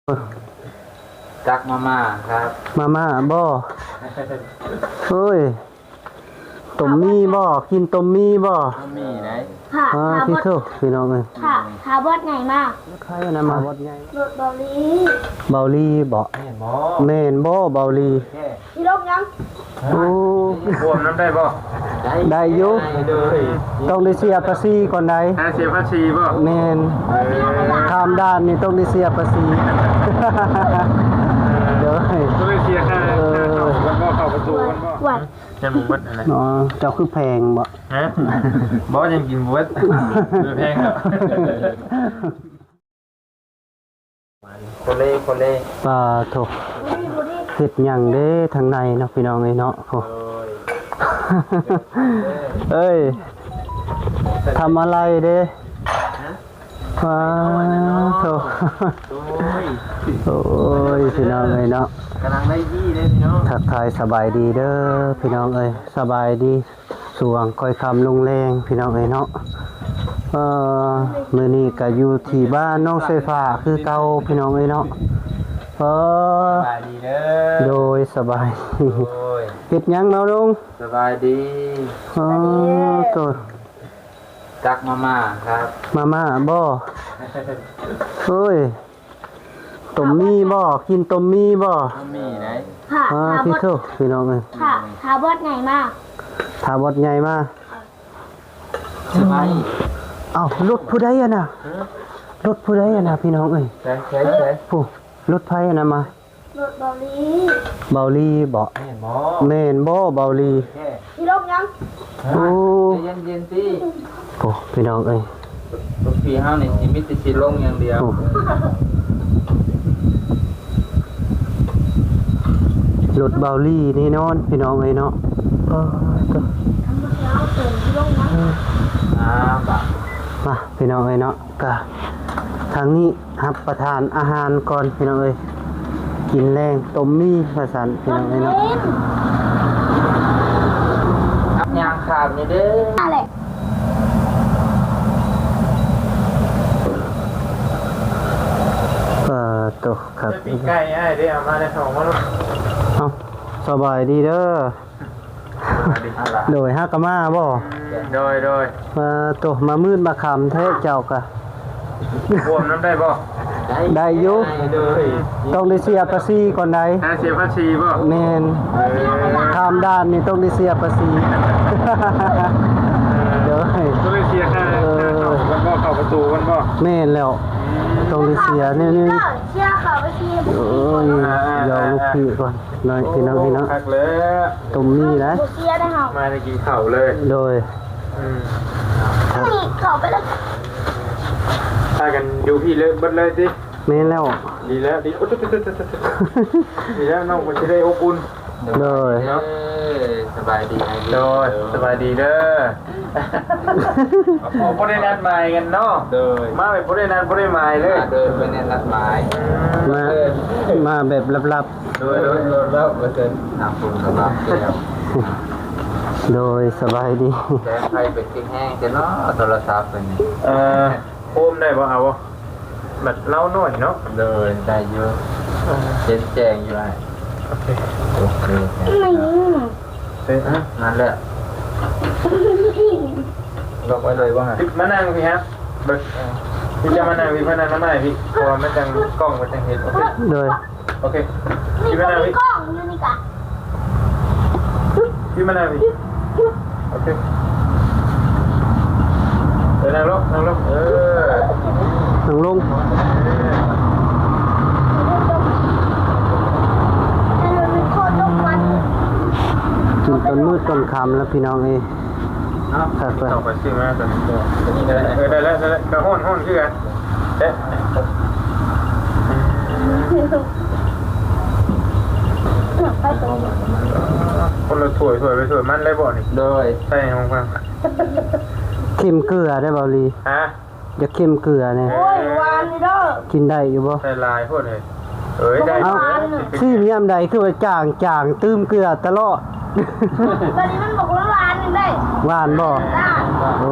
ຕັກມາມ່າຄັບ. ມາມ່າບໍ? ໂອ້ຍ ຕົ້ມໝີ່ບໍ? ກິນຕົ້ມໝີ່ບໍ? ຕົ້ມໝີ່ໄດ໋. ຖ້າ ອ່າ ຖ້າ ທີ່ ບໍ່ ໂທ້ ພີ່ນ້ອງເອີຍ ຖ້າ ຖ້າບໍ່ໃຫຍ່ມາ ໃຜນຳມາ ຖ້າບໍ່ໃຫຍ່ ລົດເບົາລີ ເບົາລີບໍ? ແມ່ນບໍ່? ແມ່ນບໍ່ເບົາລີ? ຊິລົງຍັງ? ໂອ້ ຮ່ວມນຳໄດ້ບໍ່? ໄດ້ ໄດ້ຢູ່ ໄດ້ເລີຍ. ຕ້ອງໄດ້ເສຍພາສີກ່ອນໃດ໋. ຫາເສຍພາສີບໍ່? ແມ່ນ. ເອີ ຂ້າມດ່ານນີ້ຕ້ອງໄດ້ເສຍພາສີ. ເອີ ໂດຍ ຕ້ອງໄດ້ເສຍຄ່າ ເອີ ຄ່າເຂົ້າກ່ອນບໍ່? ເຂົ້າປະຕູກ່ອນບໍ່? ຍັງບໍ່ໝົດຫັ້ນນະ. ອໍ ເຈົ້າຄືແພງບໍ? ຮະ? ບໍ່ ຍັງກິນບໍ່ໝົດ. ບໍ່ແພງດອກ. ໂຄເລ ໂຄເລ ປາໂທ້ ເຮັດຫຍັງເດ້ທາງໃນເນາະ ພີ່ນ້ອງເອີຍເນາະ. ໂອ້ ເອີຍ ທຳອະໄລເດ້? ຮະ? ປາໂທ້ ໂອ້ຍ ໂອ້ຍ ພີ່ນ້ອງເອີຍເນາະ ກຳລັງໄດ້ທີ່ເດ້ພີ່ນ້ອງ. ທັກທາຍສະບາຍດີເດີພີ່ນ້ອງເອີຍ ສະບາຍດີ ຊ່ວງຄ່ອຍຄ່ຳລົງແລງ ພີ່ນ້ອງເອີຍເນາະ. ເອີ ມື້ນີ້ກະຢູ່ທີ່ບ້ານໜອງສາຍຟ້າຄືເກົ່າ ພີ່ນ້ອງເອີຍເນາະ. ເອີ ສະບາຍດີເດີ. ໂດຍ ສະບາຍ. ໂດຍ ເຮັດຫຍັງເນາະລຸງ? ສະບາຍດີ. ເອີ ໂຕ ຕັກມາມ່າຄັບ. ມາມ່າບໍ? ໂອ້ຍ ຕົ້ມໝີ່ບໍ? ກິນຕົ້ມໝີ່ບໍ? ຕົ້ມໝີ່ໄດ໋. ອ່າ ທີ່ ໂທ້ ພີ່ນ້ອງເອີຍ ຖ້າ ຖ້າບໍ່ໃຫຍ່ມາ ຖ້າບໍ່ໃຫຍ່ມາ. ສະບາຍ. ເອົ້າ ລົດຜູ້ໃດຫັ້ນນະ? ຮະ? ລົດຜູ້ໃດຫັ້ນນະ ພີ່ນ້ອງເອີຍ? ໃສ ໃສ ໃສ? ຜູ້ ລົດໃຜຫັ້ນນະມາ? ລົດເບົາລີ. ເບົາລີບໍ? ແມ່ນບໍ່? ແມ່ນບໍ່ເບົາລີ? ແທ້ ຊິລົງຍັງ? ໂອ້ ໃຈເຢັນໆຕິ. ໂອ້ ພີ່ນ້ອງເອີຍ ລູກພີ່ເຮົານີ້ຊິມີແຕ່ຊິລົງຢ່າງດຽວ. ໂອ້ ລົດເບົາລີແນ່ນອນ ພີ່ນ້ອງເອີຍເນາະ. ເອີ ໂຕ ອ່າ ບາດ ມາ ພີ່ນ້ອງເອີຍເນາະ ກະທາງນີ້ ຮັບປະທານອາຫານກ່ອນ ພີ່ນ້ອງເອີຍ ກິນແລງຕົ້ມໝີ່ວ່າຊັ້ນ ພີ່ນ້ອງເອີຍເນາະ. ຮັບຍ່າງຂ້າມນີ້ເດີ ນັ້ນແຫຼະ. ເອີ ໂຕ ຄັກ ປີ້ງໄກ່ອ້າຍເດ້ ເອົາມາແລ້ວ ເອົາມາໂລດ. ເອົ້າ ສະບາຍດີເດີ. ໂດຍ ຫາກະມາບໍ? ໂດຍ ໂດຍ. ເອີ ໂຕ ມາມືດມາຄ່ຳແທ້ເຈົ້າກະ ຮ່ວມນຳໄດ້ບໍ່? ໄດ້ຢູ່ ໄດ້ເລີຍ. ຕ້ອງໄດ້ເສຍພາສີກ່ອນໃດ໋. ຫາເສຍພາສີບໍ່? ແມ່ນ. ເອີ ຂ້າມດ່ານນີ້ຕ້ອງໄດ້ເສຍພາສີ. ເອີ ໂດຍ ຕ້ອງໄດ້ເສຍຄ່າ ເອີ ຄ່າເຂົ້າກ່ອນບໍ່? ເຂົ້າປະຕູກ່ອນບໍ່? ແມ່ນແລ້ວ. ອືມ ຕ້ອງໄດ້ເສຍແນວໜຶ່ງ ເສຍຄ່າພາສີ. ໂອ້ຍ ອ່າໆໆ ຢອກລູກພີ່ກ່ອນ. ນ້ອຍ ໂອ້ ພີ່ນ້ອງ ພີ່ນ້ອງ ຄັກແລ້ວ ຕົ້ມໝີ່ນະ ບໍ່ເສຍໄດ໋ເຮົາ ມາໄດ້ກິນເຂົ້າເລີຍ. ໂດຍ ອືມ ນີ້ເຂົ້າໄປແລ້ວ ພາກັນຢູ່ພີ້ເລີຍ ເບິດເລີຍຕິ? ແມ່ນແລ້ວ ດີແລ້ວ ດີ ໂອ້ ໂຕໆໆໆ ດີແລ້ວ ນ້ອງກໍຊິໄດ້ອົບອຸ່ນ. ໂດຍ ເນາະ ສະບາຍດີ ໂດຍ ສະບາຍດີເດີ. ບໍ່ໄດ້ນັດໝາຍກັນເນາະ. ໂດຍ ມາແບບບໍ່ໄດ້ນັດບໍ່ໄດ້ໝາຍເລີຍ. ມາໂດຍບໍ່ໄດ້ນັດໝາຍ ມາ ມາແບບລັບໆ. ໂດຍ ໂດຍ ໂດຍ ລັບໆ ວ່າຊັ້ນ. ທາງຄຸນກໍຮັບແລ້ວ. ໂດຍ ສະບາຍດີ. ແສງໄຟເປັນຕິດແຮງແທ້ເນາະ ໂທລະສັບເພິ່ນນີ້. ເອີ ໂຮມໄດ້ບໍ່ ເອົາບໍ່? ບັດເລົ່າໜ້ອຍເນາະ. ໂດຍ ໄດ້ຢູ່ ເອີ ເຫັນແຈ້ງຢູ່ອ້າຍ. ໂອເຄ ໂອເຄ ເອີ ນັ້ນແຫຼະ ລັອກໄວ້ເລີຍວ່າ ມານັ່ງພີ້ຮະ ເບິ່ງ ເອີ ທີ່ຈະມານັ່ງພີ້ ມານັ່ງນຳອ້າຍພີ້ ເພາະວ່າມັນຈັ່ງ ກ້ອງມັນຈັ່ງເຫັນ. ໂອເຄ ໂດຍ ໂອເຄ ທີ່ມານັ່ງພີ້ ກ້ອງຢູ່ນີ້ກະ ທີ່ມານັ່ງພີ້. ໂອເຄ ເອີ ນັ່ງລົງ ນັ່ງລົງ ເອີ ນັ່ງລົງ ຈົນ ຈົນມືດຈົນຄ່ຳແລ້ວ ພີ່ນ້ອງເອີຍ. ເອົາ ຄັກ ເຂົ້າໄປຊື້ມາຕົວນີ້ ເອີ ໄດ້ແລ້ວ ໄດ້ແລ້ວ ກໍຮ້ອນ ຮ້ອນຄືກັນ. ເອີ ຄົນລະຖ້ວຍ ຖ້ວຍໄປຖ້ວຍມັນໄດ້ບໍ່ນີ້? ໂດຍ ໃສ່ຂອງຟັງ ເຄັມເກືອໄດ້ບໍ່ລີ? ຮະ? ຢ່າເຄັມເກືອແນ່. ໂອ້ຍ ຫວານຢູ່ເດີ. ກິນໄດ້ຢູ່ບໍ່? ໃສ່ຫຼາຍໂພດເລີຍ. ເອີຍ ໄດ້ຢູ່. ເອົ້າ ຊີມຍາມໃດຄືວ່າຈາງໆ ຕື່ມເກືອຕະຫຼອດ. ບັດນີ້ມັນບໍ່ຫວານຈັ່ງໃດ. ຫວານບໍ່? ຫວານ. ໂອ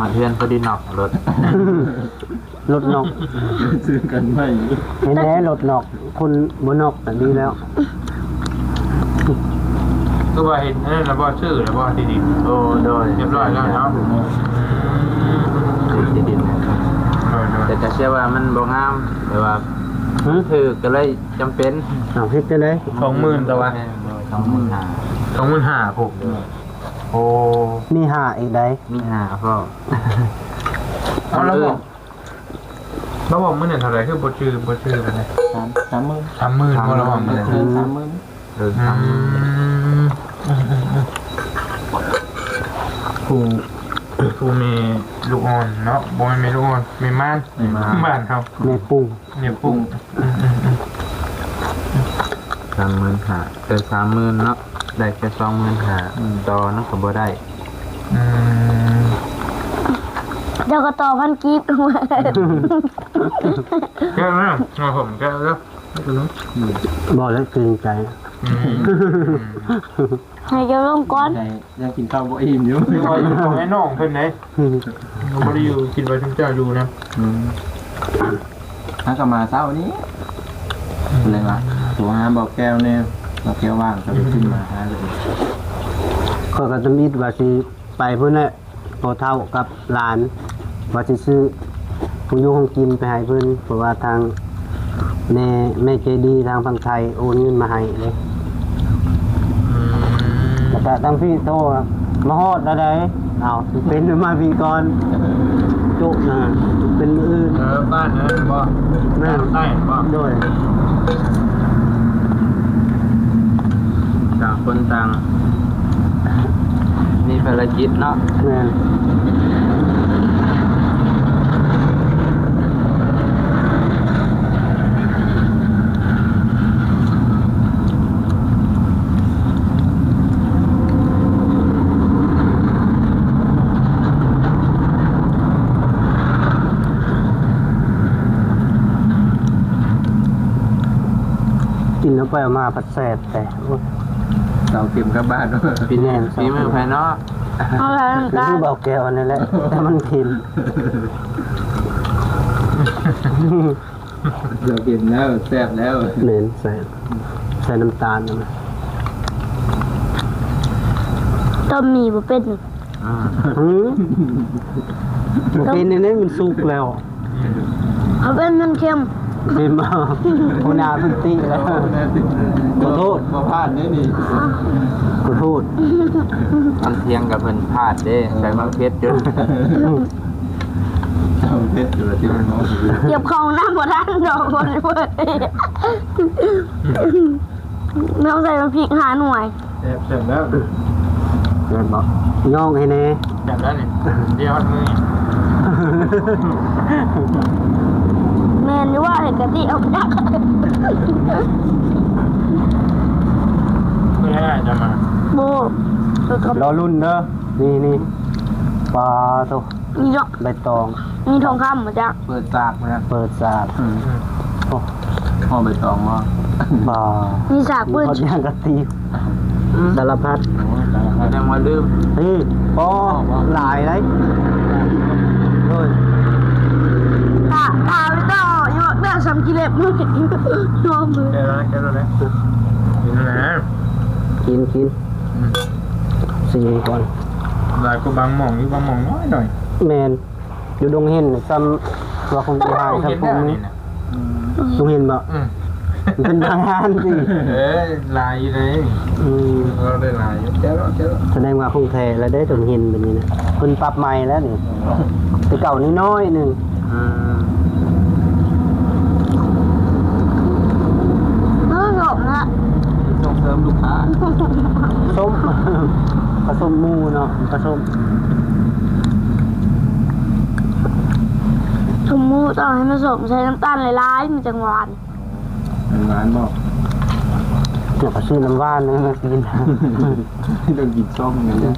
ຮອດເຮືອນພໍດີນອກລົດ ລົດນອກ ຊື້ກັນໃໝ່ ເຫັນແດ່ລົດນອກ ຄົນບໍ່ນອກກໍດີແລ້ວ ຄືວ່າເຫັນອັນນັ້ນລະບໍ່ ຊື້ລະບໍ່ທີ່ດິນ ໂອ້ ໂດຍ ຮຽບຮ້ອຍແລ້ວເນາະ ຊື້ທີ່ດິນ ໂດຍໆ ແຕ່ກໍເຊື່ອວ່າມັນບໍ່ງາມ ແຕ່ວ່າ ຫື ຖືກກໍເລີຍຈຳເປັນ ເອົາເຮັດຈັ່ງໃດ ສອງໝື່ນ ແຕ່ວ່າ ສອງໝື່ນຫ້າ ສອງໝື່ນຫ້າ ໂອ້ ໂອ້ ມີຫ້າອີກໃດ ມີຫ້າພ້ອມ ເອົາລະບອກ ລະບອກມື້ນັ້ນເທົ່າໃດ ຄືບໍ່ຈື່ ບໍ່ຈື່ປານໃດ ສາມ ສາມໝື່ນ ສາມໝື່ນ ສາມໝື່ນ ບໍ່ລະບອກມື້ນັ້ນ ເອີ ສາມໝື່ນ ເອີ ສາມໝື່ນ ອືມ ຜູ້ ຜູ້ແມ່ລູກອ່ອນເນາະ ບໍ່ແມ່ນແມ່ລູກອ່ອນ ແມ່ມ່ານ ແມ່ມ່ານ ບ້ານເຮົາ ແມ່ປຸງ ແມ່ປຸງ ອືມ ສາມໝື່ນຫ້າ ເອີ ສາມໝື່ນເນາະ ໄດ້ແຄ່ສອງໝື່ນຫ້າ ອືມ ຕໍ່ນຳກໍບໍ່ໄດ້ ອືມ ເຈົ້າກໍຕໍ່ພັນກີບ ແກ້ວນະ ມາ ຜົມແກ້ວເດີ ບໍ່ແລ້ວເກງໃຈ ອືມ ໃຫ້ເຈົ້າລົງກ່ອນ ຍັງກິນເຂົ້າບໍ່ອີ່ມຢູ່ ໄປຢູ່ຂອງໄອ້ນ້ອງເພິ່ນເດ້ ອືມ ບໍ່ໄດ້ຢູ່ ຄິດວ່າຊຸມເຈົ້າຢູ່ນຳ ອືມ ຫາກໍມາເຊົ້ານີ້ ອືມ ເລີຍວ່າໂທຫາບໍ່ແກ້ວແດ່ ບໍ່ແກ້ວວ່າງກໍເລີຍຂຶ້ນມາຫາເລີຍ ຂ້ອຍກໍທຳອິດວ່າຊິໄປພຸ້ນແຫຼະ ພໍ່ເຖົ້າກັບຫຼານ ວ່າຊິຊື້ ຂອງຢູ່ຂອງກິນໄປໃຫ້ເພິ່ນ ເພາະວ່າທາງແມ່ ແມ່ໃຈດີທາງຝັ່ງໄທໂອນເງິນມາໃຫ້ເດ້ ອືມ ແລ້ວກະທາງພີ່ໂທມາຮອດແລ້ວໃດ ເອົາ ເປັນມາພີ່ກ່ອນ ໂຈະນະ ເປັນມື້ອື່ນ ເອີ ບ້ານນັ້ນບໍ່ ແມ່ນ ໃຕ້ບໍ່ ໂດຍ ຕ່າງຄົນຕ່າງ ມີພາລະກິດເນາະ ແມ່ນ ກິນເອົາໄປເອົາມາ ແຊບແທ້ ໂອ້ຍ ເອົາເຂັມກັບບ້ານ ແມ່ນ ຝີມືໃຜເນາະ ເອົາແລ້ວ ຄືເບົາແກ້ວອັນນີ້ແຫຼະ ແຕ່ມັນເຄັມ ລາວກິນແລ້ວແຊບແລ້ວ ແມ່ນ ແຊບ ໃສ່ນ້ຳຕານນຳ ຕົ້ມໝີ່ບໍ່ເປັນ ອືມ ບໍ່ເປັນແນວໃດ ມັນສຸກແລ້ວ ເອົາເປັນມັນເຄັມ ເຄັມ ຫົວໜ້າເພິ່ນຕິແລ້ວ ຂໍໂທດ ບໍ່ຜ່ານເດ້ນີ້ ຂໍໂທດ ຕອນທ່ຽງກັບເພິ່ນພາດເດ້ ໃສ່ໝາກເຜັດຢູ່ ເຈັບເຂົ້າຫ້ອງນ້ຳບໍ່ທັນດອກ ບໍ່ໄດ້ເປີດ ນ້ອງໃສ່ໝາກພິກຫ້າໜ່ວຍ ແຊບ ແຊບແລ້ວ ແມ່ນບໍ່ ຍ່ອງໃຫ້ແດ່ ແຊບແລ້ວນີ້ ດຽວຮອດມື້ ແມ່ນຢູ່ວ່າ ເຫັນກະຕິອອກຈາກ ມື້ໃດອ້າຍຈະມາ ບໍ່ ລໍລຸ້ນເດີ ນີ້ ນີ້ ປາໂທ ນີ້ເນາະ ໃບຕອງ ມີທອງຄຳບໍ່ຈັກ ເປີດສາກພຸ້ນນະ ເປີດສາກ ອືມ ໂອ້ ຫໍ່ໃບຕອງບໍ່ ບໍ່ ມີສາກເປີດ ເຂົາຍ່າງກະຕີ ອືມ ສາລະພັດ ໂອ້ ສາລະພັດ ແສດງວ່າລືມ ນີ້ ພໍ ພໍ ຫຼາຍໄດ໋ ໂອ້ຍ ຖ້າ ຖ້າໄປຕໍ່ຢູ່ເລື່ອງສາມກິເລັບ ລອງເບິ່ງ ແກ່ແລ້ວ ແກ່ແລ້ວ ກິນນະ ກິນ ກິນ ອືມ ຊີມກ່ອນ ຫຼາຍກວ່າບາງໝ່ອງຢູ່ ບາງໝ່ອງນ້ອຍໆ ແມ່ນ ຢູ່ດົງເຫັນ ຊ່ຳວ່າຄົງຊິຫາຍຊ່ຳພວກນີ້ ອືມ ດົງເຫັນບໍ່? ອືມ ເປັນບາງຮ້ານຕິ ເອີ ຫຼາຍຢູ່ເດ້ ອືມ ເຮົາໄດ້ຫຼາຍຢູ່ ແກ່ແລ້ວ ແກ່ແລ້ວ ສະແດງວ່າຂອງແທ້ແລ້ວເດ້ ດົງເຫັນແບບນີ້ນະ ເພິ່ນປັບໃໝ່ແລ້ວນີ້ ແຕ່ເກົ່ານີ້ນ້ອຍໜຶ່ງ ອືມ ເອີ ສົມລະ ສົ່ງເສີມລູກຄ້າ ສົ້ມ ປາສົ້ມໝູເນາະ ປາສົ້ມ ສົ້ມໝູຕ້ອງໃຫ້ມັນສົ້ມ ໃສ່ນ້ຳຕານຫຼາຍໆ ມັນຈັ່ງຫວານ ມັນຫວານບໍ່? ດຽວກໍຊື້ນ້ຳຫວານມາກິນ ຕ້ອງກິນສົ້ມນີ້ແຫຼະ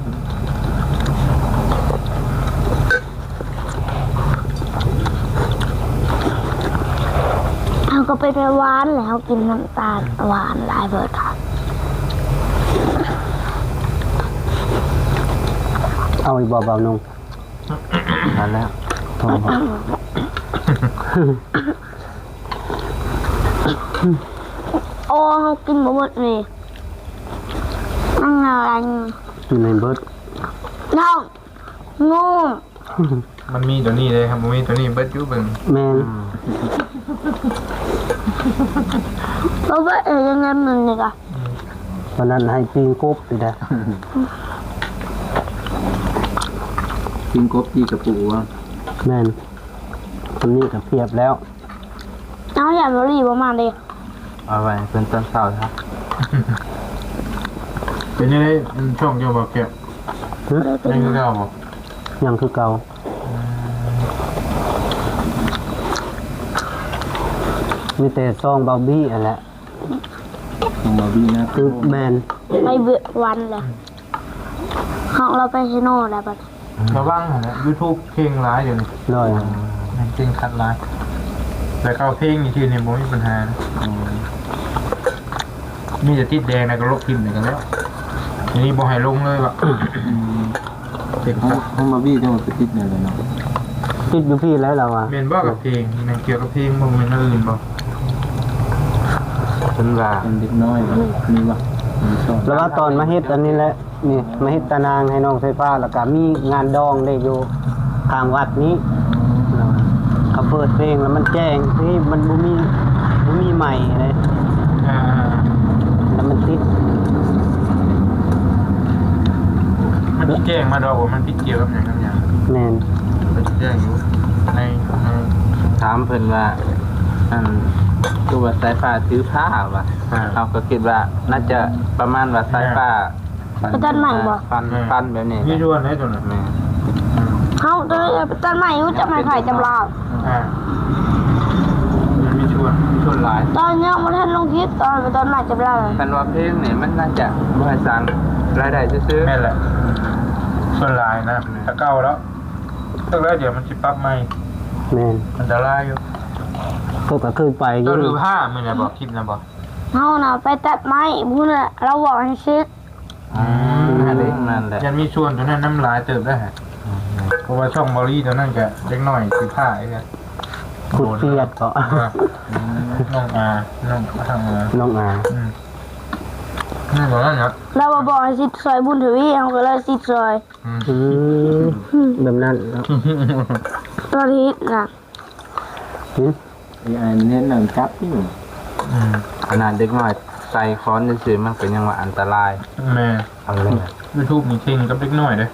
ເຮົາກໍເປັນເບົາຫວານແລ້ວ ເຮົາກິນນ້ຳຕານຫວານຫຼາຍເບີດ ເອົາອີກບໍ່ ບ່າວໜຸ່ງ? ນັ້ນແຫຼະ ໂອ້ ເຮົາກິນບໍ່ໝົດນີ້ ມັນອະໄລ ກິນໃຫ້ເບິດ ນ້ອງ ງູ ມັນມີຕົວນີ້ເດ້ ຄັນບໍ່ມີຕົວນີ້ເບິດຢູ່ເບິ່ງ ແມ່ນ ບໍ່ເບິດເອີ ຍັງໄງມັນນີ້ກະ ອືມ ຕອນນັ້ນໃຫ້ປີ້ງກົບຢູ່ເດ້ ປີ້ງກົບຈີ່ກະປູວ່າ ແມ່ນ ອັນນີ້ກະພຽບແລ້ວ ເອົາ ຢ້ານບໍ່ລີບໍ່ມາເດ້ ເອົາໄວ້ໃຫ້ເພິ່ນຕອນເຊົ້າຊະ ເປັນຈັ່ງໃດ ຊ່ອງເຈົ້າບໍ່ແກ້ວ ຮະ ຍັງຄືເກົ່າບໍ່? ຍັງຄືເກົ່າ ອືມ ມີແຕ່ຊ່ອງເບົາບີຫັ້ນແຫຼະ ຂອງເບົາບີນະ ຄືແມ່ນ ໄປເບິດວັນແຫຼະ ຂອງລາວໄປເຊໂນແລ້ວບັດ ລະວັງຫັ້ນແຫຼະ ຢູທູບເຄັ່ງຫຼາຍດຽວນີ້ ໂດຍ ເຄັ່ງຂັດຫຼາຍ ແຕ່ເກົ່າເພງນີ້ຊື່ນີ້ບໍ່ມີປັນຫານະ ອືມ ມີແຕ່ຕິດແດງແລ້ວກໍລົບຖິ້ມນີ້ກໍແລ້ວ ດຽວນີ້ບໍ່ໃຫ້ລົງເລີຍວະ ອືມ ເຈັບຂອງ ຂອງບາບີຈັ່ງວ່າໄປຕິດແນວໃດເນາະ ຕິດຢູ່ພີ້ແຫຼະລາວວ່າ ແມ່ນບໍ່ກັບເພງ ແມ່ນກ່ຽວກັບເພງບໍ່ ແມ່ນອັນອື່ນບໍ່ ເພິ່ນວ່າ ເປັນເດັກນ້ອຍ ມີວະ ມີຊ່ອງ ລາວວ່າຕອນມາເຮັດອັນນີ້ແຫຼະ ນີ້ ມາເຮັດຕາໜ່າງໃຫ້ນ້ອງໄຟຟ້າ ແລ້ວກະມີງານດອງເດ້ຢູ່ຂ້າງວັດນີ້ ເຂົາເປີດເພງແລ້ວມັນແຈ້ງ ທີ່ມັນບໍ່ມີ ບໍ່ມີໄມເດ້ ອ່າ ແລ້ວມັນຕິດ ມັນຊິແຈ້ງມາດອກວ່າມັນຜິດກ່ຽວກັບຫຍັງກັບຫຍັງ ແມ່ນ ເພິ່ນຊິແຈ້ງຢູ່ໃນ ໃນ ຖາມເພິ່ນວ່າ ອັນ ຄືວ່າສາຍຟ້າຖືພາວ່າ ອ່າ ເຮົາກໍຄິດວ່າໜ້າຈະປະມານວ່າສາຍຟ້າ ໄປຕັດໄມ້ບໍ່? ຟັນ ຟັນແບບນີ້ ມີສ່ວນໃດຕົວນັ້ນ ແມ່ນ ເຮົາຕົວນີ້ໄປຕັດໄມ້ຢູ່ ຈັບໄມ້ໄຜ່ຈັບລາວ ອ່າ ມັນມີສ່ວນ ມີສ່ວນຫຼາຍ ຕອນຍັງບໍ່ທັນລົງຄລິບ ຕອນໄປຕັດໄມ້ຈັບລາວ ຄັນວ່າເພງນີ້ມັນໜ້າຈະບໍ່ໃຫ້ສ້າງລາຍໄດ້ຊື່ໆ ແມ່ນແຫຼະ ສ່ວນຫຼາຍນະ ແມ່ນ ແຕ່ເກົ່າແລ້ວ ຈັກແລ້ວ ດຽວມັນຊິປັບໃໝ່ ແມ່ນ ອັນຕະລາຍຢູ່ ເຂົາກໍເຄີຍໄປຢູ່ ເຈົ້າຖືພາມື້ນັ້ນບໍ່? ຄລິບນັ້ນບໍ່? ເຮົານະໄປຕັດໄມ້ພຸ້ນແຫຼະ ລາວບອກໃຫ້ເຊັກ ອືມ ນັ້ນແຫຼະ ຍັງມີສ່ວນຕົວນັ້ນນຳຫຼາຍເຕີບໄດ໋ ເພາະວ່າຊ່ອງເບົາລີຕົວນັ້ນກະເດັກນ້ອຍຖືພາອີກ ຂຸດເຂດເກາະ ອືມ ນ້ອງອາ ນ້ອງ ນ້ອງອາ ອືມ ນັ້ນກໍນັ້ນແຫຼະ ລາວມາບອກໃຫ້ສິດຊ່ອຍບຸນທະວີ ເຮົາກໍເລີຍສິດຊ່ອຍ ອືມ ອືມ ແບບນັ້ນເນາະ ຕອນເຮັດນະ ຫື ເອໄອມັນເຫັນແລ້ວຈັບຢູ່ ອືມ ຂະໜາດເດັກນ້ອຍໄຕ່ຄ້ອນຊື່ໆ ມັນກໍຍັງວ່າອັນຕະລາຍ ແມ່ນ ເອົາແລ້ວ ຢູທູບນີ້ເກັ່ງກັບເດັກນ້ອຍເດ້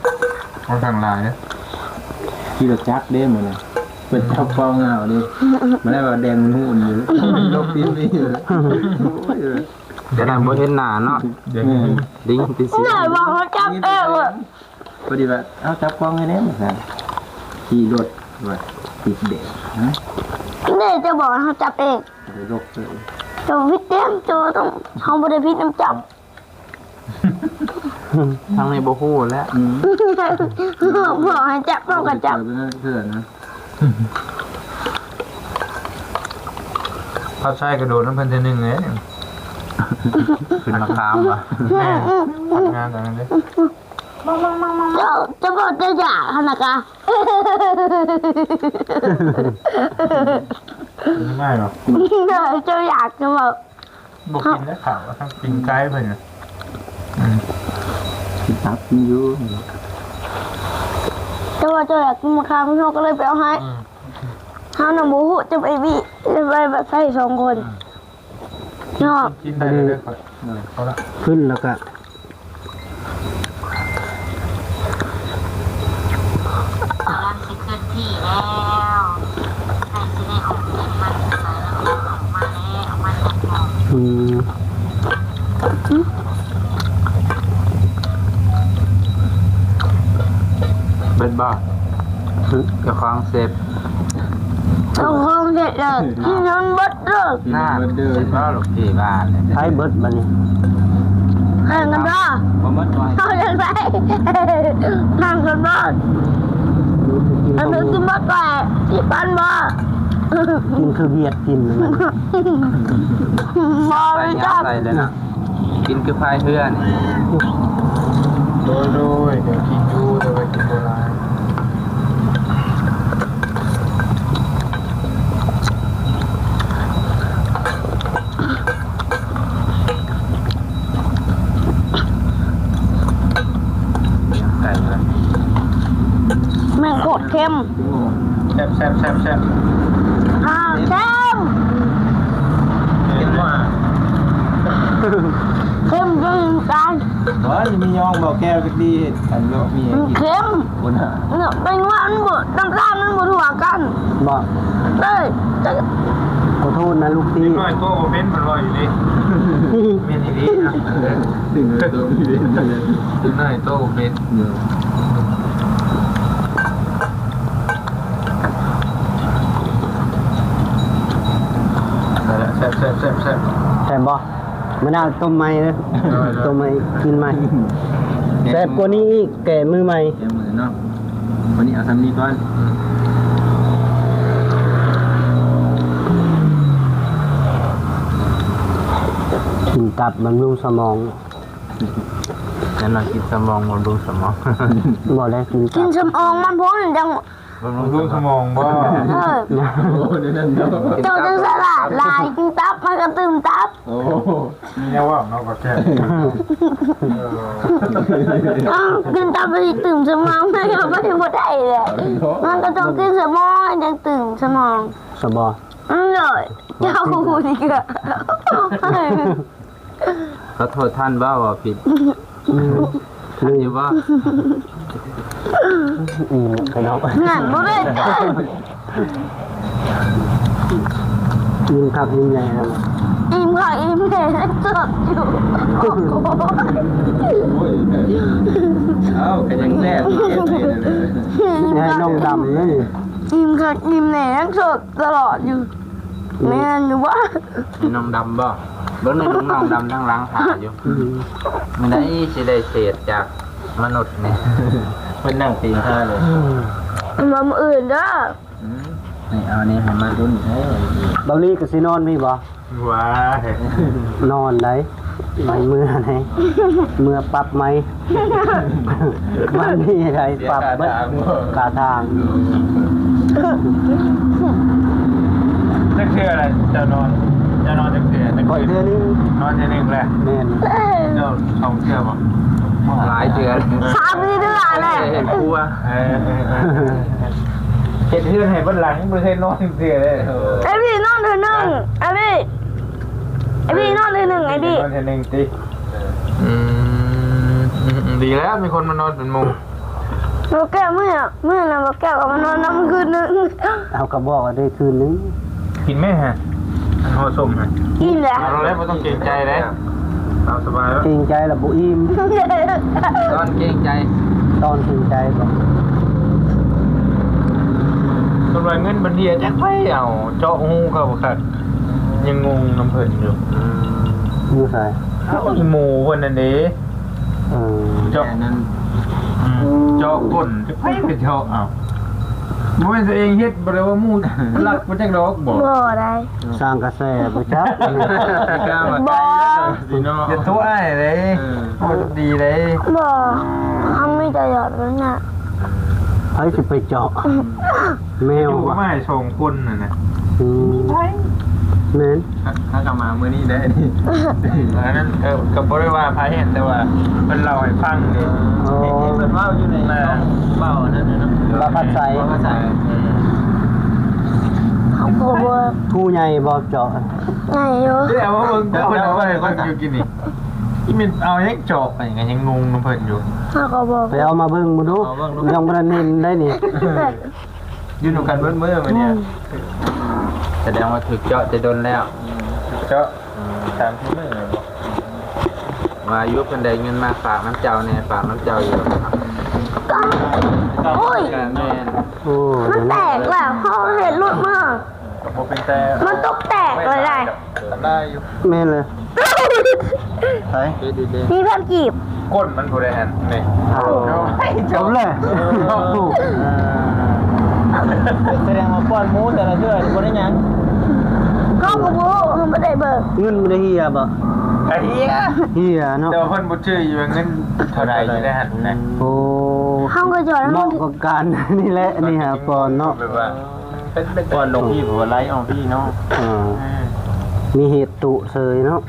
ຂ້ອນຂ້າງຫຼາຍເດ້ ຂີ່ລົດຈັກເດ້ມື້ນັ້ນ ເພິ່ນຈັບຄອງເອົາເດ້ ມາແລ້ວວ່າແດງມັນຫຸ່ນຢູ່ ລົບຕີນໄປຢູ່ ໂອ້ຍ ແຕ່ນັ້ນບໍ່ເຫັນໜ້າເນາະ ແດງມັນຫຸ່ນ ດິງຕິດສີ ບໍ່ ເຮົາຈັບເອງ ພໍດີວ່າ ເອົາ ຈັບກ້ອງໃຫ້ແດ່ ວ່າຊັ້ນ ຂີ່ລົດວ່າຕິດແດງ ຮະ ເດ້ ເຈົ້າບອກໃຫ້ເຮົາຈັບເອງ ໄປລົກເລີຍ ເຈົ້າຜິດແດງ ເຈົ້າຕ້ອງ ເຮົາບໍ່ໄດ້ຜິດນຳເຈົ້າ ທາງນີ້ບໍ່ຮູ້ແລ້ວ ອືມ ບອກໃຫ້ຈັບ ເຮົາກໍຈັບ ເທື່ອນະ ພັດໄຊກະໂດດນຳເພິ່ນເທື່ອໜຶ່ງເດ້ ຂຶ້ນມາຄາມວ່າ ແມ່ນ ພັດງານຕອນນັ້ນເດ້ ເຈົ້າ ເຈົ້າບອກເຈົ້າຢາກຫັ້ນນະກະ ກິນງ່າຍບໍ່ ເຈົ້າຢາກ ເຈົ້າບອກ ບໍ່ກິນແລ້ວເຂົ້າ ທັງປີ້ງໄກ່ເພິ່ນ ອືມ ກິນຕັບກິນຢູ່ ເຈົ້າວ່າເຈົ້າຢາກກິນໝາກຂາມ ເຮົາກໍເລີຍໄປເອົາໃຫ້ ອືມ ເຮົານະບໍ່ຮູ້ ຈະໄປບີ ຈະໄປແບບໃສ່ສອງຄົນ ອືມ ເນາະ ກິນໄດ້ເລີຍ ເອີ ເອົາລະ ຂຶ້ນແລ້ວກະ ກຳລັງຊິເຄື່ອນທີ່ແລ້ວ ໃກ້ຊິໄດ້ອອກ ມັນອອກມາແລ້ວ ອອກມາແລ້ວ ອືມ ເບິດບໍ່? ເຈົ້າຂອງເຊັບ ເຈົ້າຂອງເຊັບເລີຍ ກິນຈົນເບິດເລີຍ ນັ້ນ ເຫັນບໍ່ລູກພີ່ວ່າແລ້ວ ໃຜເບິດບັດນີ້ ແຂ່ງກັນບໍ່? ບໍ່ໝົດບໍ່ໃຫ້ ເອົາຈັ່ງໃດ ແຂ່ງກັນບໍ່? ອັນໜຶ່ງກິນບໍ່ໄດ້ ຊິປັນບໍ່? ກິນຄືວຽດກິນ ບໍ່ ໃສ່ ຈັບ ໃສ່ເລີຍນະ ກິນຄືພາຍເຮືອນີ້ ໂດຍ ໂດຍ ດຽວກິນຢູ່ ແຕ່ວ່າກິນບໍ່ຫຼາຍ ເຄັມ ແຊບໆໆໆ ອ່າ ເຄັມ ເຄັມວ່າ ເຄັມຈົນຕາຍ. ບໍ່ມີຍອງບໍ່ແກ້ວຈັກດີ ອັນເນາະ ມີ ມັນເຄັມ ຄົນຫາ ເນາະ ແປງວ່າມັນບໍ່ ນ້ຳຕານມັນບໍ່ທົ່ວກັນ ບໍ່ ເອີ ຈັກ ຂໍໂທດນະລູກພີ່ ເດັກນ້ອຍໂຕບໍ່ເປັນ ເພິ່ນເວົ້າຢູ່ເດ້ ແມ່ນອີ່ຫຼີນະ ເດັກນ້ອຍໂຕບໍ່ເປັນ ເດັກນ້ອຍໂຕບໍ່ເປັນ ນັ້ນແຫຼະ ແຊບໆໆໆ ແຊບບໍ່? ມື້ໜ້າຕົ້ມໃໝ່ເດີ ໂດຍໆ ຕົ້ມໃໝ່ ກິນໃໝ່ ແຊບກວ່ານີ້ອີກ ແກ້ມື້ໃໝ່ ແກ້ມື້ເນາະ ວັນນີ້ເອົາສ່ຳນີ້ກ່ອນ ກິນຕັບບຳລຸງສະໝອງ ແມ່ນວ່າກິນສະໝອງບຳລຸງສະໝອງ ບໍ່ໄດ້ກິນຕັບ ກິນສະໝອງມັນພຸ້ນຈັ່ງ ບຳລຸງສະໝອງບໍ່? ເອີ ໂອ້ ແນວນັ້ນເນາະ ເຈົ້າຈັ່ງສະຫຼາດຫຼາຍ ກິນຕັບມັນກໍຕື່ມຕັບ ໂອ້ ມີແນວເວົ້າເນາະ ບໍ່ແກ້ວ ເອີ ເອົ້າ ກິນຕັບໄປຕື່ມສະໝອງ ມັນກໍບໍ່ໄດ້ແຫຼະ ມັນກໍຕ້ອງກິນສະໝອງ ມັນຈັ່ງຕື່ມສະໝອງ ສະບອ ອືມ ໂດຍ ເຈົ້ານີ້ກໍ ຂໍໂທດທ່ານເວົ້າ ເວົ້າຜິດ ອືມ ທ່ານຢູ່ບໍ່? ອີ່ມໄປເນາະ ງານບໍ່ແມ່ນ ອີ່ມຄັກອີ່ມແນ່ ອີ່ມຄັກອີ່ມແນ່ ເຈັບຢູ່ ເອົ້າ ກໍຍັງແຊບ ໃຫ້ນ້ອງດຳເລີຍ ອີ່ມຄັກອີ່ມແນ່ ຍັງໂສດຕະຫຼອດຢູ່ ແມ່ນຢູ່ບໍ່? ໃຫ້ນ້ອງດຳບໍ່? ເບິ່ງໃນລູກນ້ອງດຳທາງຫຼັງຖ້າຢູ່ ອືມ ມື້ໃດຊິໄດ້ເສດຈາກມະນຸດນີ້ ເພິ່ນນັ່ງຕີນທ່າເລີຍ ອືມ ມາມື້ອື່ນເດີ ອືມ ນີ້ເອົານີ້ໃຫ້ມາລຸ້ນເດີ ເບົາລີກໍຊິນອນພີ້ບໍ່? ວ້າຍ ນອນໄດ໋ ມັນເມື່ອໃດ ເມື່ອປັບໃໝ່ ມັນມີໃດ໋ ປັບເບິດ ຄ່າທາງ ຈັກເທື່ອແລ້ວເຈົ້ານອນ? ເຈົ້ານອນຈັກເທື່ອ? ຂ້ອຍເທື່ອໜຶ່ງ ນອນເທື່ອໜຶ່ງແຫຼະ ແມ່ນ ເຈົ້າສອງເທື່ອບໍ່? ຫຼາຍເທື່ອ ສາມສີ່ເທື່ອແຫຼະ ເຮັດຄົວ ເອີໆ ເຮັດເຮືອນໃຫ້ເບິດຫຼັງ ບໍ່ເຄີຍນອນເທື່ອເລີຍ ໄອ້ພີ່ນອນເທື່ອໜຶ່ງ ໄອ້ພີ່ ໄອ້ພີ່ນອນເທື່ອໜຶ່ງ ໄອ້ພີ່ ນອນເທື່ອໜຶ່ງຕິ ອືມ ອືມ ດີແລ້ວ ມີຄົນມານອນເປັນໝູ່ ບໍ່ແກ້ວ ມື້ ມື້ນັ້ນບໍ່ແກ້ວກໍມານອນນຳຄືນໜຶ່ງ ເຮົາກໍບອກວ່າໄດ້ຄືນໜຶ່ງ ກິນແມ່ຫະ ເຮົາສົ້ມຫະ ອີ່ມແລ້ວ ເອົາແລ້ວ ບໍ່ຕ້ອງເກງໃຈເດ້ ຕາມສະບາຍແລ້ວ ເກງໃຈລະບໍ່ອີ່ມ ຕອນເກງໃຈ ຕອນເກງໃຈບໍ່ ສ່ວນວ່າເງິນບັນເດຍຈັກໃຜເອົາ ເຈາະຮູເຂົາຄັກ ຍັງງົງນຳເພິ່ນຢູ່ ອືມ ຢູ່ໃສ? ເອົາອີ່ໝູ່ເພິ່ນນັ້ນເດ້ ເອີ ເຈາະ ອັນນັ້ນ ອືມ ເຈາະກົ້ນ ໃຜໄປເຈາະ ເອົ້າ ບໍ່ແມ່ນຕົວເອງເຮັດ ບໍ່ໄດ້ວ່າໝູ່ລັກມາຈັກດອກບໍ່? ບໍ່ໄດ້ ສ້າງກະແສບໍ່ຈັກ ບໍ່ ຊິເນາະ ຢ່າໂທອ້າຍເດ້ ເອີ ບໍ່ດີເດ້ ບໍ່ ເຮົາມີແຕ່ຢອດມັນນະ ໃຜຊິໄປເຈາະ ແມວ ຢູ່ກັບອ້າຍສອງຄົນນັ້ນນະ ອືມ ແມ່ນ ຫາກໍມາມື້ນີ້ໄດ້ ອັນນັ້ນກໍ ກໍບໍ່ໄດ້ວ່າໃຜ ແຕ່ວ່າເພິ່ນເລົ່າໃຫ້ຟັງເດ້ ອໍ ເພິ່ນເວົ້າຢູ່ໃນຊ່ອງເວົ້ານັ້ນເນາະ ລາວພັດໄຊ ລາວພັດໄຊ ເອີ ເຂົາກໍບໍ່ ຜູ້ໃຫຍ່ບໍ່ເຈາະ ໃຫຍ່ຢູ່ ເດ້ ເອົາມາເບິ່ງ ເອົາມາເບິ່ງຢູ່ກິນນີ້ ອີ່ມິນເອົາຫຍັງເຈາະໄປ ຍັງງົງນຳເພິ່ນຢູ່ ເຮົາກໍບໍ່ ໄປເອົາມາເບິ່ງເບິ່ງດູ ເອົາເບິ່ງດູ ຍັງບໍ່ທັນເຫັນໄດ໋ນີ້ ຢູ່ນຳກັນເບິດມື້ມື້ນີ້ ອືມ ສະແດງວ່າຖືກເຈາະແຕ່ດົນແລ້ວ ເຈາະ ອືມ ສາມສີ່ມື້ແລ້ວບໍ່ ວ່າຢູ່ເພິ່ນໄດ້ເງິນມາຝາກນຳເຈົ້າແດ່ ຝາກນຳເຈົ້າຢູ່ ໂອ້ຍ ແມ່ນ ໂອ້ ມັນແຕກແລ້ວ ເຮົາເຮັດຫຼຸດມາ ກໍບໍ່ເປັນແຕ່ ມັນຕົກແຕກເລີຍໄດ໋ ໄດ້ຢູ່ ແມ່ນເລີຍ ໃສ ມີພັນກີບ ກົ້ນມັນຜູ້ໃດຫັ້ນ ນີ້ ເອົາ ຈົບແລ້ວ ເອີ ສະແດງວ່າປ້ອນໝູແຕ່ລະເທື່ອບໍ່ໄດ້ຫຍັງ ເຮົາກໍບໍ່ຮູ້ ເຮົາບໍ່ໄດ້ເບິ່ງ ເງິນບໍ່ໄດ້ເຮຍບໍ່? ກະເຮຍ ເຮຍເນາະ ແຕ່ວ່າເພິ່ນບໍ່ຈື່ຢູ່ວ່າເງິນເທົ່າໃດຢູ່ໃນຫັ້ນນະ ໂອ້ ເຮົາກໍຈອດ ເໝາະກັບການນີ້ແຫຼະ ນີ້ຫາປ້ອນເນາະ ແບບວ່າ ເປັນ ເປັນ ກ່ອນລົງທີ່ບໍ່ໄຫຼອອກທີ່ເນາະ ເອີ ເອີ ມີເຫດຕຸເສີຍເນາະ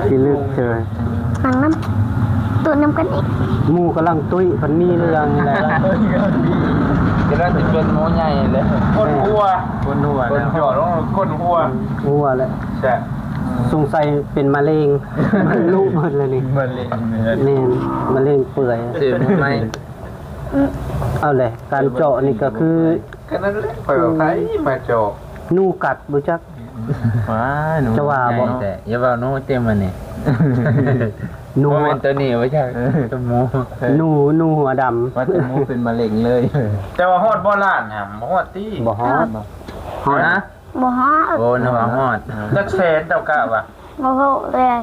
ພິລຶກເສີຍ. ນັ່ງນຳ ຕຸນຳກັນອີກ. ໝູ່ກຳລັງຕຸ້ຍ ເພິ່ນມີເລື່ອງແຫຼະ. ກຳລັງຈະເປັນໝໍໃຫຍ່ແຫຼະ. ກົ້ນຫົວ ກົ້ນຫົວ ກົ້ນຫົວ ກົ້ນຫົວແຫຼະ. ແຊະ ສົງໄສເປັນມະເຮັງ ມັນລຸເບິດແລ້ວນີ້. ມະເຮັງ ແມ່ນ ແມ່ນ ມະເຮັງເປື່ອຍ ເສຍໃໝ່. ເອົາແຫຼະ ການເຈາະນີ້ກໍຄື ກໍນັ້ນແຫຼະ ຂ້ອຍວ່າໃຜມາເຈາະ ໜູກັດບໍ່ຈັກ. ວ້າຍ ໜູ ຈະວ່າບໍ່ ແຕ່ຢ່າເວົ້າໜູເຕັມອັນນີ້. ໜູ ບໍ່ແມ່ນຕົວນີ້ບໍ່ຈັກ ເອີ ຕົວໝູ ເອີ ໜູ ໜູຫົວດຳ ວ່າແຕ່ໝູເປັນມະເຮັງເລີຍ. ແຕ່ວ່າຮອດບໍ່ລ້ານຫາ ບໍ່ຮອດຕິ? ບໍ່ຮອດ. ຮອດ ຮອດນະ? ບໍ່ຮອດ. ໂອ້ ນຶກວ່າຮອດ. ຈັກແສນເຈົ້າກະວ່າ? ບໍ່ຮູ້ເລີຍ.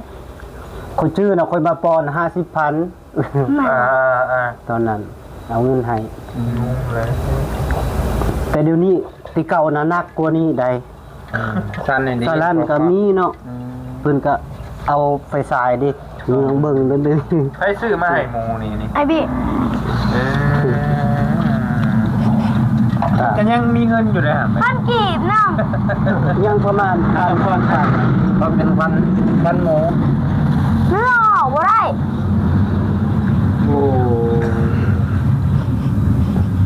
ຂ້ອຍຈື່ນະ ຂ້ອຍມາປ່ອນຫ້າສິບພັນ. ແມ່ນ ອ່າໆໆ ຕອນນັ້ນເອົາເງິນໃຫ້. ອືມ ແລ້ວ ແຕ່ດຽວນີ້ ແຕ່ເກົ່ານະໜັກກວ່ານີ້ໃດ. ອືມ ຊັ້ນນີ້ ສາລັນກໍມີເນາະ. ອືມ ເພິ່ນກໍເອົາໄຟສາຍເດ້ ເບິ່ງເບິ່ງເດີ. ໃຜຊື້ມາໃຫ້ໝູນີ້ນີ້? ອ້າຍບິ. ເອີ ກໍຍັງມີເງິນຢູ່ເດ້ຫະ ພັນກີບນຳ. ຍັງປະມານພັນ ພັນ ກໍເປັນພັນ ພັນໝູ. ເນາະ ບໍ່ໄດ້. ໂອ້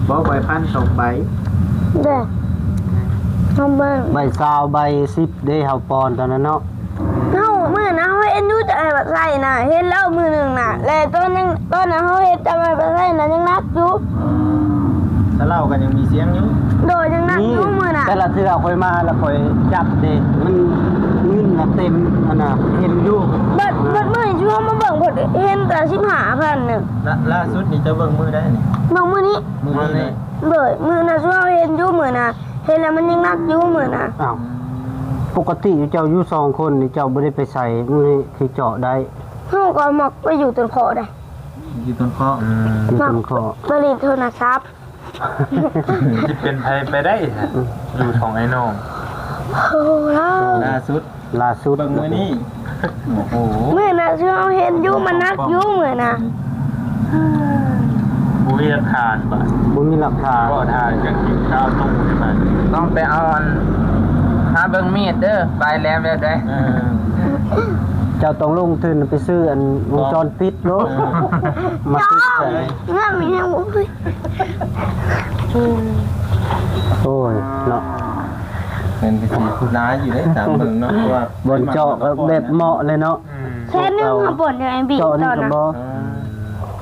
ບໍ່ ໃບພັນສອງໃບ. ເດ້ ເຮົາເບິ່ງ ໃບຊາວ ໃບສິບເດ້ ເຮົາປ່ອນຕອນນັ້ນເນາະ. ເຮົາ ມື້ນັ້ນເຮົາເຫັນຢູ່ຈາກອ້າຍປາໄຊນະ ເຫັນແລ້ວມື້ໜຶ່ງນະ ແລະຕອນນັ້ນ ຕອນນັ້ນເຮົາເຫັນຈາກອ້າຍປາໄຊນະ ຍັງໜັກຢູ່. ສະເຫຼົ້າກໍຍັງມີສຽງຢູ່. ໂດຍ ຍັງໜັກຢູ່ມື້ນັ້ນ. ແຕ່ລະເທື່ອຂ້ອຍມາລະຂ້ອຍຈັບເດ້ ມັນເງິນນະເຕັມຫັ້ນນະ ເຫັນຢູ່. ເບິດ ເບິດມື້ທີ່ເຮົາມາເບິ່ງ ເພິ່ນເຫັນແຕ່ສິບຫ້າພັນໜຶ່ງ. ລະ ລ່າສຸດນີ້ເຈົ້າເບິ່ງມື້ໃດນີ້? ເບິ່ງມື້ນີ້. ມື້ນີ້ເລີຍ. ໂດຍ ມື້ນັ້ນເຮົາເຫັນຢູ່ມື້ນະ ເຫັນແລ້ວມັນຍັງໜັກຢູ່ມື້ນະ. ອ້າວ ປົກກະຕິເຈົ້າຢູ່ສອງຄົນນີ້ ເຈົ້າບໍ່ໄດ້ໄປໃສ ມື້ນີ້ຄືເຈາະໄດ້? ເຮົາກໍມັກໄປຢູ່ຕົ້ນເຄາະໄດ໋. ຢູ່ຕົ້ນເຄາະ. ອືມ ຢູ່ຕົ້ນເຄາະ ໄປຫຼິ້ນໂທລະສັບ. ຊິເປັນໃຜໄປໄດ້ ຢູ່ຂອງອ້າຍນ້ອງ. ໂອ້ ລ່າສຸດ ລ່າສຸດ ເບິ່ງມື້ນີ້. ໂອ້ໂຫ ມື້ນະ ເຮົາເຫັນຢູ່ ມັນໜັກຢູ່ມື້ນະ. ບໍ່ມີຫຼັກຖານບາດ ບໍ່ມີຫຼັກຖານ ບໍ່ຖ່າຍກັນກິນຂ້າວຕູ້ນີ້ບາດ ຕ້ອງໄປເອົາອັນ ຫາເບິ່ງມີດເດີ ປາຍແຫຼມແບບໃດ. ເອີ ເຈົ້າຕ້ອງລົງທຶນໄປຊື້ອັນວົງຈອນປິດໂລດ ເອີ ມາຕິດໃສ່. ເງິນມີຫຍັງບໍ່? ໂອ້ຍ ເນາະ ເງິນກໍຊິຫຼາຍຢູ່ເດ້ ຕາມເບິ່ງເນາະ ເພາະວ່າບ່ອນເຈາະກໍແບບເໝາະເລີຍເນາະ. ອືມ ແສນໜຶ່ງ ເຮົາປ່ອນຢູ່ ແອັມ ບີ ຕອນນັ້ນ. ອືມ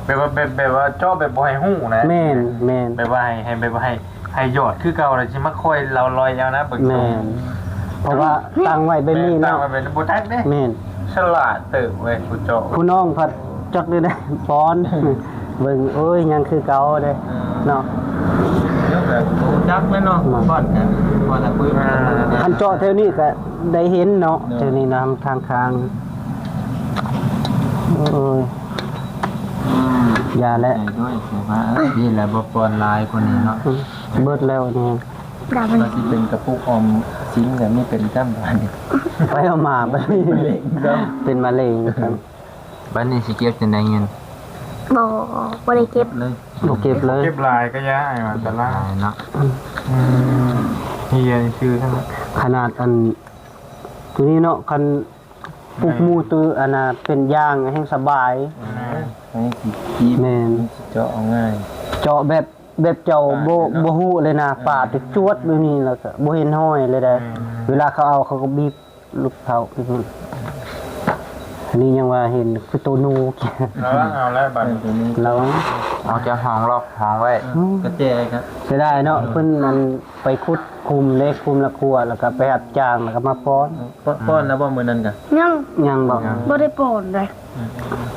ແບບວ່າ ແບບ ແບບວ່າເຈາະແບບບໍ່ໃຫ້ຮູ້ນະ. ແມ່ນ ແມ່ນ ແບບວ່າໃຫ້ ໃຫ້ ແບບວ່າໃຫ້ ໃຫ້ຢອດຄືເກົ່າ ແລ້ວຊິມາຄ່ອຍເລາລອຍເອົານະ ເບິ່ງ. ແມ່ນ ເພາະວ່າຕັ້ງໄວ້ແບບນີ້ເນາະ ຕັ້ງໄວ້ແບບນີ້ບໍ່ຈັກເດ້. ແມ່ນ ສະຫຼາດເຕີບເວີຍຜູ້ເຈາະ. ຜູ້ນ້ອງພັດຈັກໄດ້ ໄດ້ປ່ອນ ເບິ່ງ ໂອ້ຍ ຍັງຄືເກົ່າເດ້. ເອີ ເນາະ ເລື່ອງແບບຮູ້ຈັກແມ່ນເນາະ ເນາະ ບ່ອນກັນ ບ່ອນລະປຶ້ມ. ອ່າ ຄັນເຈາະແຖວນີ້ກໍໄດ້ເຫັນເນາະ. ເນາະ ແຖວນີ້ນຳທາງຂ້າງ. ໂອ້ຍ ອືມ ຢ່າແຫຼະ ໃສ່ດ້ວຍ ໃສ່ວ່າ ເອີ ນີ້ແຫຼະ ບໍ່ປ່ອນຫຼາຍກວ່ານີ້ເນາະ. ອືມ ເບິດແລ້ວນີ້ ວ່າຊິເປັນກະປຸກອອມສິນ ກໍມີເປັນຈຳບາດນີ້ ໄປເອົາມາບາດນີ້ ເປັນມະເຮັງ. ບາດນີ້ຊິເກັບຈັ່ງໃດເງິນ? ບໍ່ ບໍ່ໄດ້ເກັບເລີຍ ບໍ່ເກັບເລີຍ. ເກັບຫຼາຍກໍຢ່າ ອັນຕະລາຍເນາະ. ອືມ ເຮຍຊື່ຂະໜາດ ຂະໜາດອັນ ໂຕນີ້ເນາະ ຄັນ ປຸກໝູ່ ໂຕອັນນ່າເປັນຢາງແຮ່ງສະບາຍ. ແມ່ນ ແມ່ນ ມັນຊິເຈາະເອົາງ່າຍ ເຈາະແບບ ແບບເຈົ້າບໍ່ ບໍ່ຮູ້ເລີຍນະ. ເອີ ປາດຈວດແບບນີ້ ແລ້ວກໍບໍ່ເຫັນຮອຍເລີຍໄດ໋. ແມ່ນ ເວລາເຂົາເອົາ ເຂົາກໍບີບ ລູກເຂົາໄປພຸ້ນ. ອັນນີ້ຍັງວ່າເຫັນຄືໂຕໜູ. ລະວັງເອົາແລ້ວບາດນີ້ ລະວັງ ເອົາຈາກຫ້ອງລັອກຫ້ອງໄວ້. ອືມ ກະແຈກະ ເສຍດາຍເນາະ. ເອີ ເພິ່ນນັ້ນໄປຂຸດຂຸມເດ້ ຂຸມລະຂົວ ແລ້ວກໍໄປຮັບຈ້າງ ແລ້ວກໍມາປ້ອນ. ປ້ອນ ປ້ອນແລ້ວບໍ່ມື້ນັ້ນກະ? ຍັງ ຍັງບໍ່? ຍັງ ບໍ່ໄດ້ປ້ອນເດ້.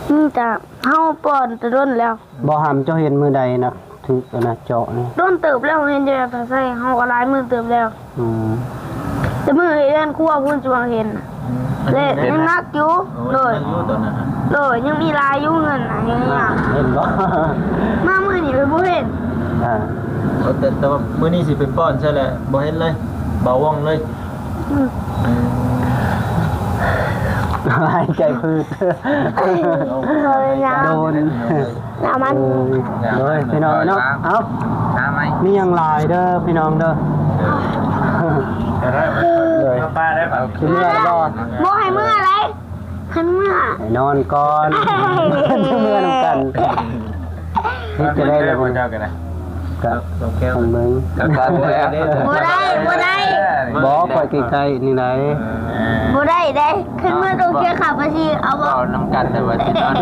ອືມ ມີແຕ່ເຮົາປ້ອນແຕ່ດົນແລ້ວ. ບໍ່ຫຳ ເຈົ້າເຫັນມື້ໃດນະ ຖືກອັນນະເຈາະນີ້? ດົນເຕີບແລ້ວ ເຫັນຢູ່ແຕ່ໃສ່ ເຮົາກໍຫຼາຍມື້ເຕີບແລ້ວ. ອືມ ແຕ່ມື້ເຮືອນຄົວພຸ້ນຈະເຫັນ. ອືມ ແລະຍັງໜັກຢູ່. ໂດຍ ຍັງໜັກຢູ່ຕອນນັ້ນນະ. ໂດຍ ຍັງມີຫຼາຍຢູ່ເງິນນະ ຍັງມີ. ເຫັນບໍ່? ມາມື້ນີ້ໄປບໍ່ເຫັນ. ອ່າ ແຕ່ ແຕ່ວ່າມື້ນີ້ຊິໄປປ້ອນໃຊ່ແຫຼະ ບໍ່ເຫັນເລີຍ ເບົາວ່ອງເລີຍ. ອືມ ຫາຍໃຈພືດ ໂດນ ເອົາມັນ ເອີ ໂດຍ ພີ່ນ້ອງເນາະ. ເອົ້າ ຫາໃໝ່ ມີຫຍັງຫຼາຍເດີພີ່ນ້ອງເດີ. ກໍໄດ້ ໂດຍ ມາປ້າໄດ້ບັດ ຊິເມືອແລ້ວບໍ່? ບໍ່ໃຫ້ເມືອໃດ ຄັນເມືອ ໃຫ້ນອນກ່ອນ ເມືອນຳກັນ ເຮັດຈັ່ງໃດລະ ເຈົ້າກໍໄດ້ ກະ ໂອເຄ ເບິ່ງ ກະ ບໍ່ໄດ້ ບໍ່ໄດ້ ບໍ່ໄດ້ ບໍ່ ຂ້ອຍໃກ້ໆນີ້ໃດ ບໍ່ໄດ້ເດ້ ຄັນເມືອຕ້ອງເສຍຄ່າພາສີ ເອົາບໍ່? ເວົ້ານຳກັນແຕ່ວ່າຊິນອນ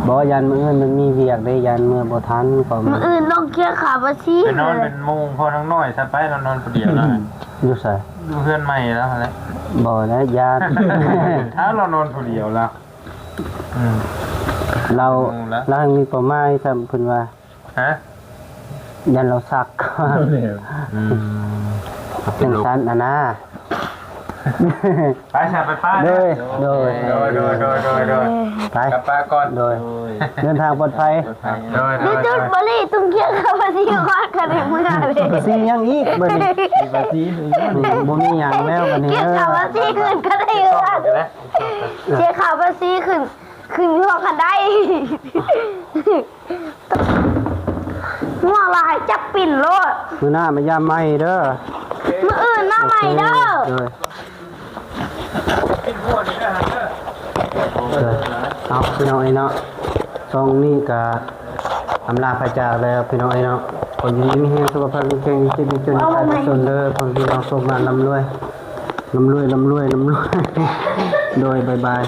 ບໍ່ ຢ້ານມື້ອື່ນມັນມີວຽກເດ້ ຢ້ານເມືອບໍ່ທັນ ກໍ ມື້ອື່ນຕ້ອງເສຍຄ່າພາສີ ໄປນອນເປັນໝູ່ພໍ່ນ້ອງນ້ອຍຊະໄປ ລາວນອນຜູ້ດຽວລະ ຢູ່ໃສ? ຢູ່ເຮືອນໃໝ່ລາວຫັ້ນແຫຼະ ບໍ່ແລ້ວ ຢ້ານ ຖ້າລາວນອນຜູ້ດຽວລະ ອືມ ລາວ ລາວຍັງມີເປົ້າໝາຍຊ້ຳ ເພິ່ນວ່າ ຮະ? ຢ້ານລາວຊັກ ອືມ ຈັ່ງຊັ້ນຫັ້ນນາ ໄປຊະ ໄປປ້າ ໂດຍ ໂດຍ ໂດຍ ໄປ ກັບປ້າກ່ອນ ໂດຍ ເດີນທາງປອດໄພ ໂດຍ ໂດຍ ຈຸດບໍລິ ຕຸງຄຽງ ຂ້າພະສີຮອດ ກະໄດ້ເມືອເລີຍ ພາສີຫຍັງອີກບັດນີ້ ພາສີ ບໍ່ມີຫຍັງແລ້ວບັດນີ້ ຄຽງ ເອີ ຂ້າພະສີຂຶ້ນ ກະໄດ້ເຮືອນ ເສຍຄ່າພາສີຂຶ້ນ ຂຶ້ນຮອດຄັນໄດ ງົວລາຍຈັບປິ່ນໂລດ ມື້ໜ້າມາຢາມໃໝ່ເດີ ມື້ອື່ນມາໃໝ່ເດີ ໂອເຄ ໂດຍ ເອີ ເອົາ ພີ່ນ້ອງເອີຍເນາະ ຊ່ອງນີ້ກະອຳລາພາຈາກແລ້ວ ພີ່ນ້ອງເອີຍເນາະ ຂໍຢູ່ດີມີແຮງ ສຸຂະພາບແຂງແຮງ ເຈັບຢ່າຈົນ ຢ່າຕາຍ ຢ່າຈົນເດີ ພໍ່ແມ່ພີ່ນ້ອງ ໂຊກມານ ລ່ຳລວຍ ລ່ຳລວຍ ລ່ຳລວຍ ລ່ຳລວຍ ໂດຍ ບາຍບາຍ.